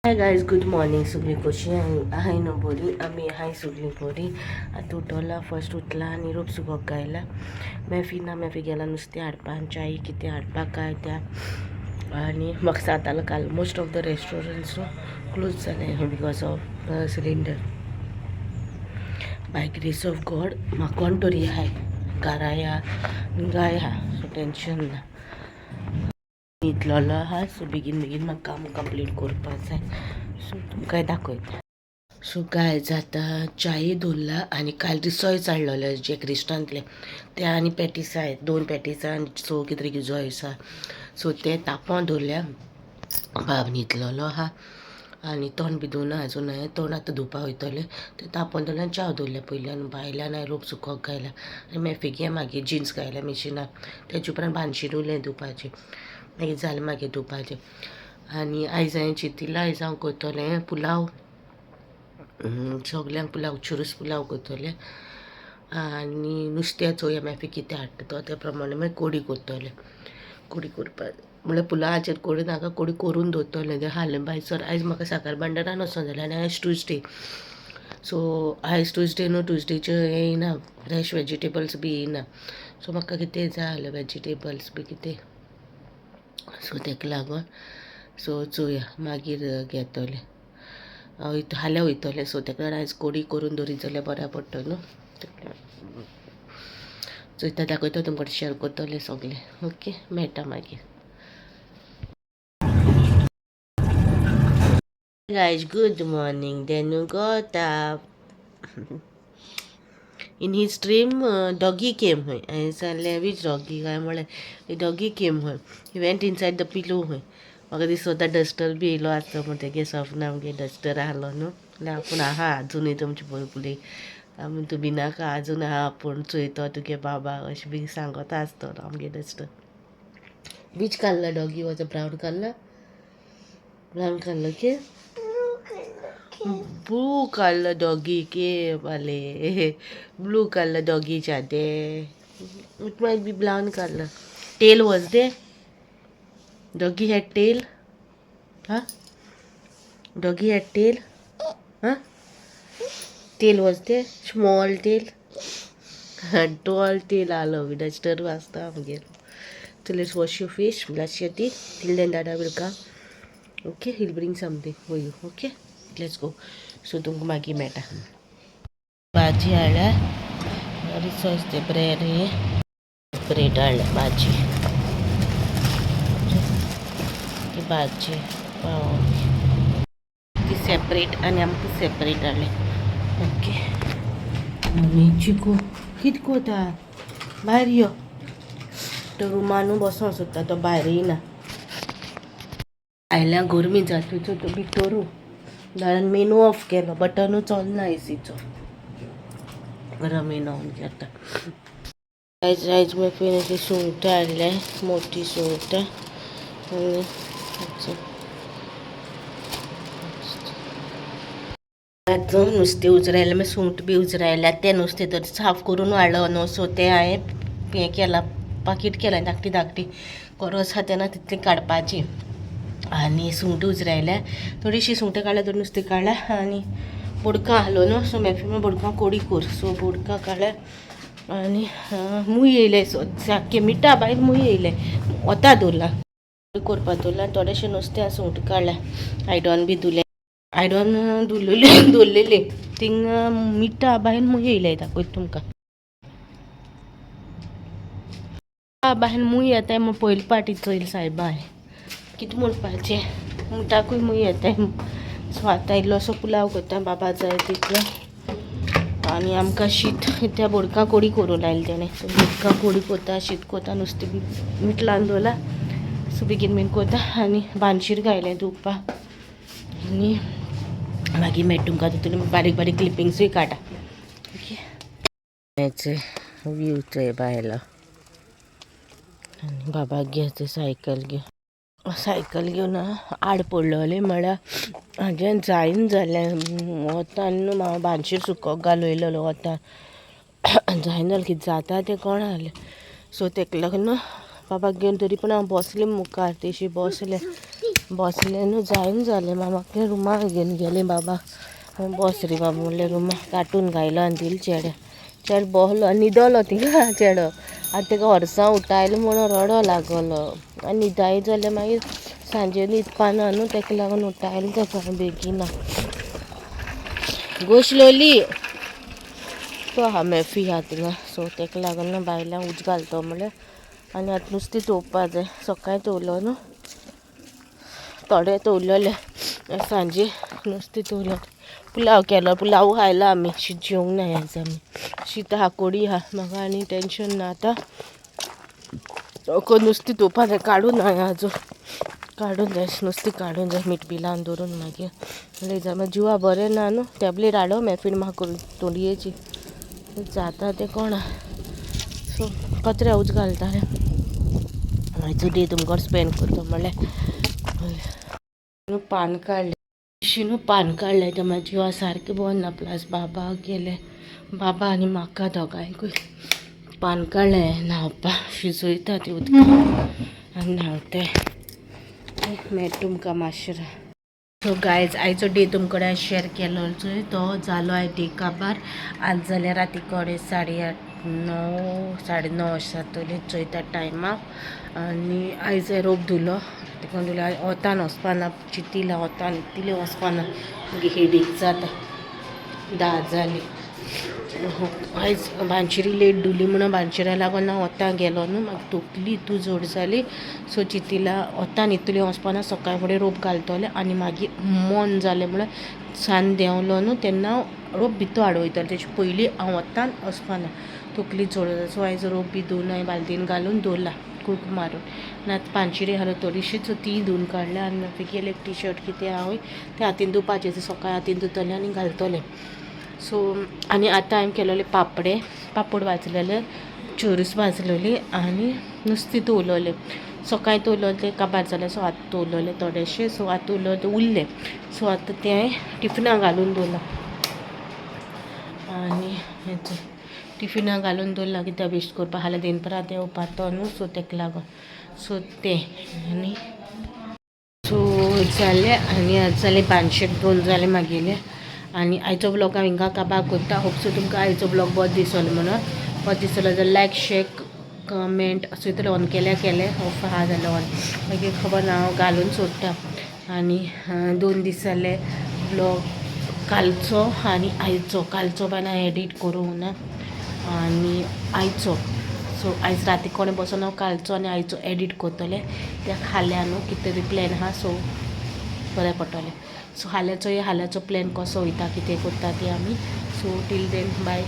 Hi guys, good morning. सगळीं कशीं आहाय न्हू बरी? आमी आहाय सगळीं बरी. आतां उठोला, फर्स्ट उठला आनी रोप सुकोवंक घायला. मॅफी ना, मॅफी गेला नुस्तें हाडपाक आनी च्याय कितें हाडपाक काय त्या. आनी म्हाका सांगतालो काल most of the restaurants close जाले because of cylinder. By grace of God म्हाका कोण तरी आहाय, घरा या गाय आहा, सो टेंशन ना. न्हिदलोलो आहा, सो बेगीन बेगीन म्हाका काम कंप्लीट करपा जाय, सो तुमकांय दाखयता. सो गायज, आतां च्याय दवरला आनी काल रिसोय हाडलेले जे क्रिस्टांतले ते आनी पॅटीस आहाय, दोन पॅटीस आनी सो कितें किजो आसा, सो ते तापोवन दवरल्या. बाब न्हिदलेलो आहा आनी तोंड बी धुवना आजून हांवें, तोंड आतां धुवपा वयतलें. तें तापोवन दवरलें आनी च्याव दवरलें पयलीं आनी भायल्यान हांवें रोप सुकोवंक घायला आनी मॅफिगे मागीर जिन्स घायल्या मिशिनाक. तेजे उपरांत भानशीर उरलें धुवपाचें, मागीर जालें मागीर धुवपाचें. आनी आयज हांवें चिंतिल्लां, आयज हांव करतलें पुलाव, सगल्यांक पुलाव, चुरूस पुलाव करतलें आनी नुस्तें चोया मॅफी कितें हाडटा तो, त्या प्रमाणे मागीर कोडी करतलें. कोडी करपाक म्हणल्यार पुलावाचेर कोडी नाका, कोडी करून दवरतलें तें हालें बाय सर. आयज म्हाका साकरभांडारान वचों जालें आनी आयज ट्युजडे, सो आयज ट्युजडे न्हू, ट्युजडेचें हें येयना, फ्रेश वेजिटेबल्स बी येयना, सो म्हाका कितें जाय जालें वेजिटेबल्स बी कितें, सो तेका लागून सो चोया मागीर घेतोलें हाल्या वयतलें. सो तेका लागून आयज कोडी करून दवरीत जाल्यार बऱ्या पडटलें न्हू. चोयता, दाखयता तुमकां, शेअर करतलें सगलें. ओके, मेळटा मागीर. Guys, good morning. Then you got up. In his dream, doggy came खंय. हांवें सांगलें, which doggy काय म्हळें. Doggy came खंय, he went inside the pillow खंय. म्हाका दिसता डस्टर बी येयलो आसतो म्हण तेगे सपना आमगे डस्टर आहलो न्हू. म्हणल्यार आपूण आहा आजुनूय तुमचे पयली, आमी तूं भिनाका, आजून आहा आपूण, चोयतो तुगे बाबा अशें बी सांगता आसतलो आमगे duster. Which colour doggy was? A brown colour? Brown colour K blue colour doggy K वाले? Blue colour doggy जाते. It might be brown colour. Tail was there? Doggy had tail? Huh? Doggy had tail? Huh? Tail was there? Small tail, tall tail आलो duster वाचता आमगेर. So let's wash your face, brush your teeth. Till then, Dada will come. Okay, he'll bring something for you. Okay, let's go. So तुमकां मागीर मेळटा. भाजी हाडल्या, resource ते bread, हे ब्रेड हाडल्या, भाजी ती भाजी पाव ती सेपरेट आनी आमकां सेपरेट हाडले. ओके, आनी चिकू कितें कोता? भायर यो. तो रुमानू बसोंक सोदता, तो भायर येयना. आयल्या गरमी जातूच तो भितरू दारान मेनू ऑफ केलो, बटनू चलना एसीचो, गरमीन ऑन करता. आयज आयज मेफीन अशी सुंगटां हाडल्या, मोटी सुंगटां. आनी आतां नुस्तें उजरायलें, मागीर सुंगट बी उजरायल्या. तें नुस्तें तर साफ करून हाडलो न्हू, सो तें हांवें हें केलां, पाकीट केलां धाकटी धाकटी, कोरोस आहा तेन्ना तितली काडपाची. आनी सुंगटां उजरायल्या, थोडीशीं सुंगटां काडल्या, थोडी नुस्तें काडल्या. आनी बोडकां आहलो न्हू, सो मेफी म्हणलें बोडकां कोडी कोर, सो बोडकां काडल्या. आनी मूय येयले, सो सारकें मिठा भायर मूय येयले. वता दवरला, करपा दवरला. थोडेशें नुस्तें सुंगटां काडल्या, आयदन बी धुलें, आयदन धुलेलें दवरलेलें थिंगा. मिठा भायर मूय येयले, दाखयता तुमकां. बाहेर मूय येताय म्हूण पयले पाटी चोयल सायबा. कितें म्हणपाचें, मिठाकूय मूय येताय. सो आतां इल्लोसो पुलाव करता, बाबा जाय तितलो आनी आमकां शीत. त्या बोडकां कोडी करूं लायलें तेणें, सो बोडकां कोडी करता, शीत करता, नुस्तें बी मीठ लावन दवरलां, सो बेगीन बेगीन करता. आनी भानशीर घायलें धुवपाक आनी मागीर मेळटा तुमकां. तितून बारीक बारीक क्लिपिंग्सूय काडटा. ओके, व्यू चोय भायलो. आनी बाबाक घे सायकल घेवन, सायकल घेवन आड पडलोलें म्हळ्यार हाजें जायना जालें. वतान न्हू हांव भानशीर सुकोवंक घालयलेलो, वतान जायना जालें, कितें जाता तें कोणा जालें. सो तेका लागून बाबाक घेवन तरी पूण हांव बसलें मुखार, तेशी बसलें. बसलें न्हू जायना जालें. मामाक रुमाक घेवन गेलें बाबा. बस रे बाबा म्हणलें रुमाक कार्टून घायलो आनी दिलें चेड्या. चेडो बसलो आनी न्हिदलो थिंगा चेडो. आतां ताका हरसां उठायलो म्हणून रडो लागलो आनी न्हिदाय जाल्यार मागीर सांजे न्हिदपा ना न्हू, ताका लागून उठायलो ताका बेगीना. गो स्लोली तो आहा मेफी आहा थिंगा. सो ताका लागून ना बायलां उज घालतो म्हणल्यार. आनी आतां नुस्तें तोवपा जाय. सकाळीं तोवलो न्हू, थोडे तोवलेले सांजे नुस्तें तोवलो. पुलाव केलो, पुलाव खायलो आमी. शीत जेवंक ना आयज आमी. शीत आहा, कोडी आहा, म्हाका आनी टेंशन ना आतां. नुस्तें तोवपा जाय, काडून ना आजून. काडून जाय नुस्तें, काडून जाय मीठ बी लावन दवरून मागीर जाय. मागीर जिवा बरें ना न्हू, टॅबलेट हाडो मॅफीन म्हाका तोंडयेची जाता तें कोणा. सो कचऱ्या उज घालतालें. आयचो डे तुमकां स्पेंड करता म्हणल्यार पान काडलें न्हू, पान काडलें तें म्हाज्या जिवा सारकें बरें ना. प्लस बाबा गेले, बाबा आनी म्हाका दोगांयकूय पान काडलें. न्हांवपा शिजयता ती उदक आनी न्हांवते. मेळटा तुमकां मातशें. सो गायज, आयचो डे तुमकडे शेअर केलो चोय तो जालो. आयज डे काबार. आज जाल्यार राती कडेन 8:30 9 9:30 अशें जातलें चोयता टायमाक. आनी आयज रोप धुलो, तिकून धुलो. वतान वचपाना चितिला, वतान इतलें वचपाना, मागीर हेडेक जाता. 10 जाली आयज. भानशिरी लेट धुली म्हणून भानशिरा लागून हांव वता गेलो न्हू, मागीर तकली तूं जोड जाली. सो चितिला वतान इतलें वचपाना, सकाळ फुडें रोप घालतलें आनी मागीर मन जालें म्हळ्यार सान देंवलो न्हू तेन्ना हांव रोप भितर हाडूं वयतलें. तेजे पयलीं हांव वतान वचपाना, तकली चड जाता. सो आयज रोप बी धुवन हांवें बालदीन घालून दवरला कूक मारून. आनी आतां पानशिरी आसलो थोडीशीच, ती धुवन काडल्या. आनी मागीर एक टी शर्ट कितें आहा तें हातीन धुवपाचें, सकाळीं हातीन धुतलें आनी घालतलें. सो आनी आतां हांवें केलोले पापडे, पापड भाजलेले, चोरस भाजलेली आनी नुस्तें तोवलोलें. सकाळीं तोवलोलें तें काबार जालें. सो आतां तोवलोलें थोडेशें. सो आतां उरलो तें उरलें. सो आतां तें हांवें टिफिना घालून दवरलां आनी हें टिफिना घालून दवरलां कित्याक वेस्ट करपा. फाल्यां दनपरां देंवपा तो न्हू, सो ताका लागून. सो तें आनी सो जालें. आनी आज जालें पानशेक 2 जालें मागेलें. आनी आयचो ब्लॉग हांव हिंगा काबार करता. होप सो तुमकां आयचो ब्लॉग बरो दिसलो म्हणून. बरो दिसलो जाल्यार लायक, शेर, कमेंट. असो ऑन केल्या केलें, ऑफ आहा जाल्यार ऑन मागीर खबर ना, हांव घालून सोडटा. आनी 2 दीस जाले ब्लॉग, कालचो आनी आयचो. कालचो पण हांवें एडीट करूंक ना आनी आयचो. सो आयज राती कोणें बसोन हांव कालचो आनी आयचो एडीट करतलें. त्या खाल्या न्हू कितें तरी प्लॅन आहा, सो बरें पडटलें. सो हाल्याचो हाल्याचो प्लॅन कसो वयता, कितें करता तें आमी. सो टील then बाय.